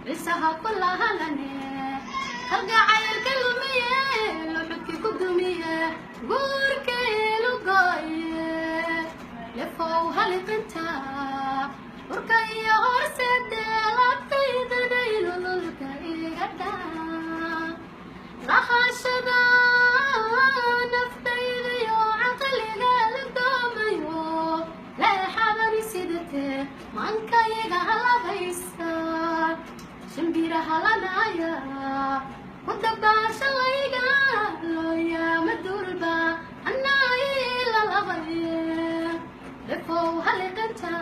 Xiisaha ku lahanane, kalgacaylka lumiye, luxudki ku dumiye, guurkaylu gooye. Lefow haliqinta urka iyo horseede, laabtaydana ilululka iga dhaa. Lahashada naftaydayo caqliga la doomayo, leexadani sidate mankayga halabaysa, shimbira halanaya ku dabaashalayga looyaama dulba anaayilalabaye. Lefow haliqinta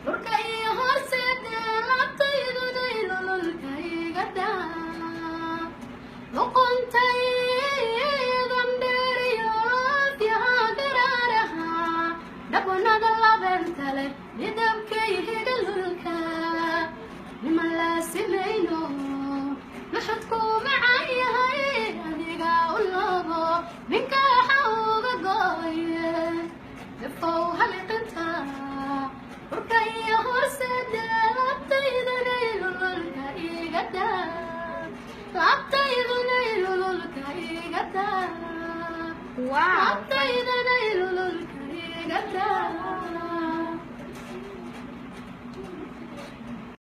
dhurka iyo horseede, laabtayduna ilululka iga dhaa. Luquntaydan dheeriyo laafyaha garaaraha, dhabunada labeenta leh, midabkayhiga lulka, niman laasimayno luxudku macaan yahay, adiga u loobo ninkaaxa uga gooye. Lefow haliqinta dhurka iyo horseede, laabtaydana ilululka iga daa, laabtayduna ilululka iga daa. Wow. Laabtaydana ilululka iga daa.